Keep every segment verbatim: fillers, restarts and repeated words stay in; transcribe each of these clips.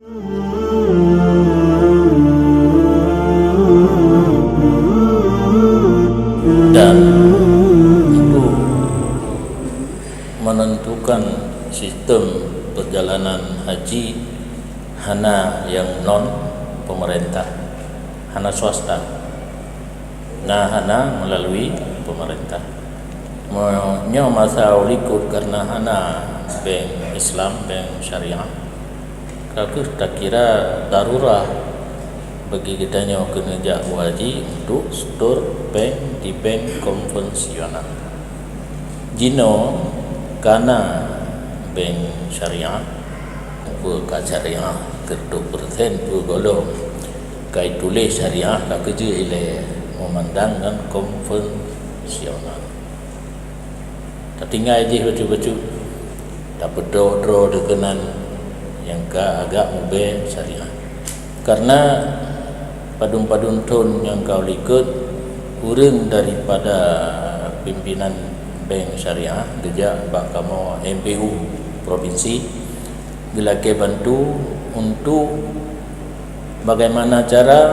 Dan untuk menentukan sistem perjalanan haji, hana nyang non pemerintah, hana swasta. Na hana melalui pemerintah. Meunyoe masa u likot karena hana bank Islam, bank syariah, ka kheueh takira darurah bagi geutanyoe keuneuk jak u haji untuk setor péng di bank konvensional. Jinoe kana bank syariah, peue ka syariah, keu reutôh persen, peue gohlom ka ituléh syariah ka keujeuet ilée meumandang ngon konvensional. Tatinggai jih bacut-bacut, tapeudroe-droe dikeue nan nyang ka agak mubée syariah. Karena padum-padum thon nyang ka u likot, ureuëng daripada pimpinan bank syariah geujak bak kamoe M P U provinsi, geulakée bantu untuk bagaimana cara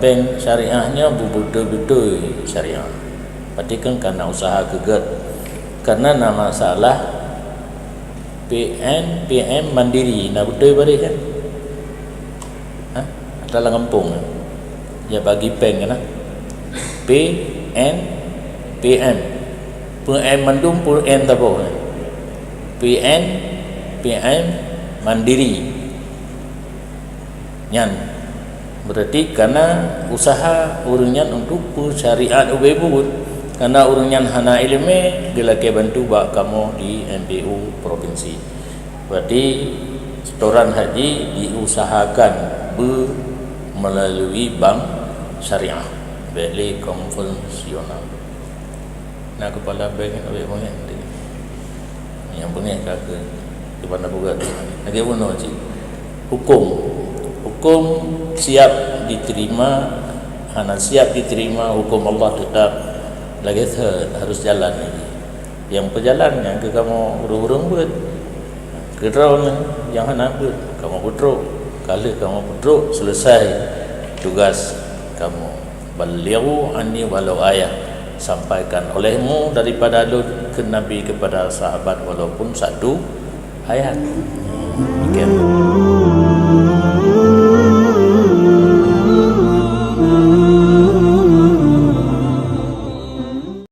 bank syariah nyoe beubeutôi-beutôi syariah. Berarti kan kana usaha keu gét. Karena na masalah P N P M Mandiri, na beutôi baréh kan? Ha? Ata lam gampông kan? Ya bagi péng kan? P N P M. P M mandum, P N taboh kan? P N P M Mandiri. Nyan berarti kana usaha ureuëng nyan untuk peusyariat ubé buet. Kana ureuëng nyan hana iéleumé, geulakée bantu bak kamoe di M P U provinsi. Berarti setoran haji diusahakan beu melalui bank syariah, bék lé konvensional. Na kepala bank nyan, awak bank nyan. Nyang beungéh ka keu, keu banda peugah. Lagée bunoe cit. Huköm. Huköm siap diterima, hana siap diterima, huköm Allah tetap lagée that harus jalan lagi. Nyang peujalan nyan keu kamoe ureuëng-ureuëng beuet. Keu droeneuh nyang hana beuet, kamoe peutrok. Ka lheueh kamoe peutrok, selesai tugas kamoe. Ballighu anni walau ayah, sampaikan olehmu daripada lôn keu Nabi kepada sahabat walaupun satu ayat. Demikian.